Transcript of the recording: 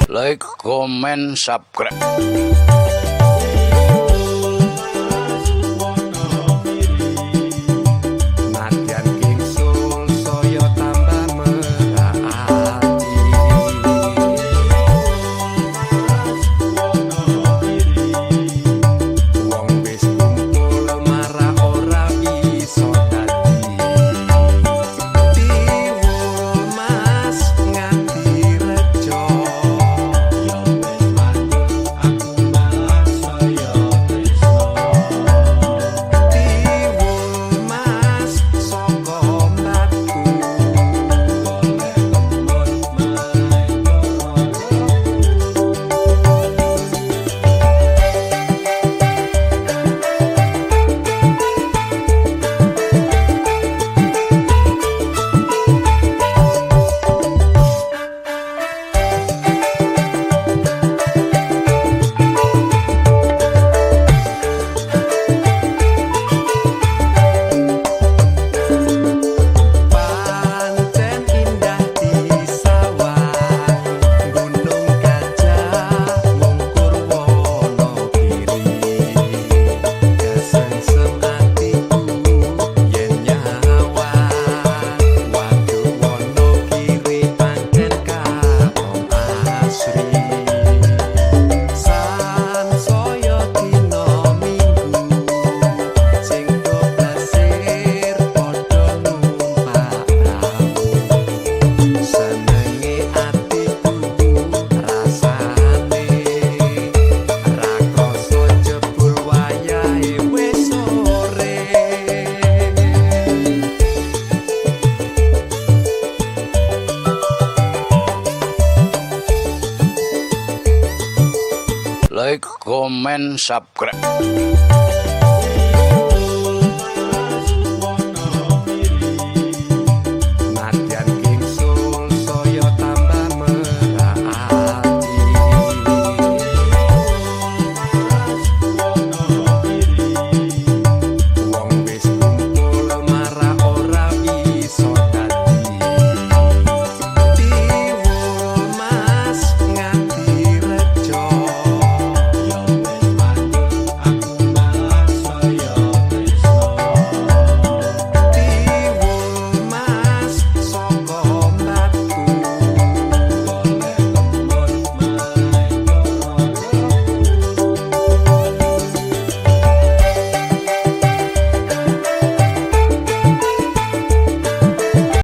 Like, comment, subscribe. Nadyan gingsul saya tambah merak ati. Wong wis kumpul marah ora iso dadi. Tiwul Mas Ngadirejo. Ya wis manut aku malah saya tresno. Tiwul Mas saka Batu. Golek kebon maneh cara. Pancen indah di sawah, Gunung Gajah mungkur Wonogiri. Kesengsem atiku yen nyawang, waduk Wonogiri pancen katon asri. Sansaya dina Minggu sing do plesir padha numpak prahu. Senenge atiku rasane ra krasa jebul wayahe wis sore. Like, comment, subscribe.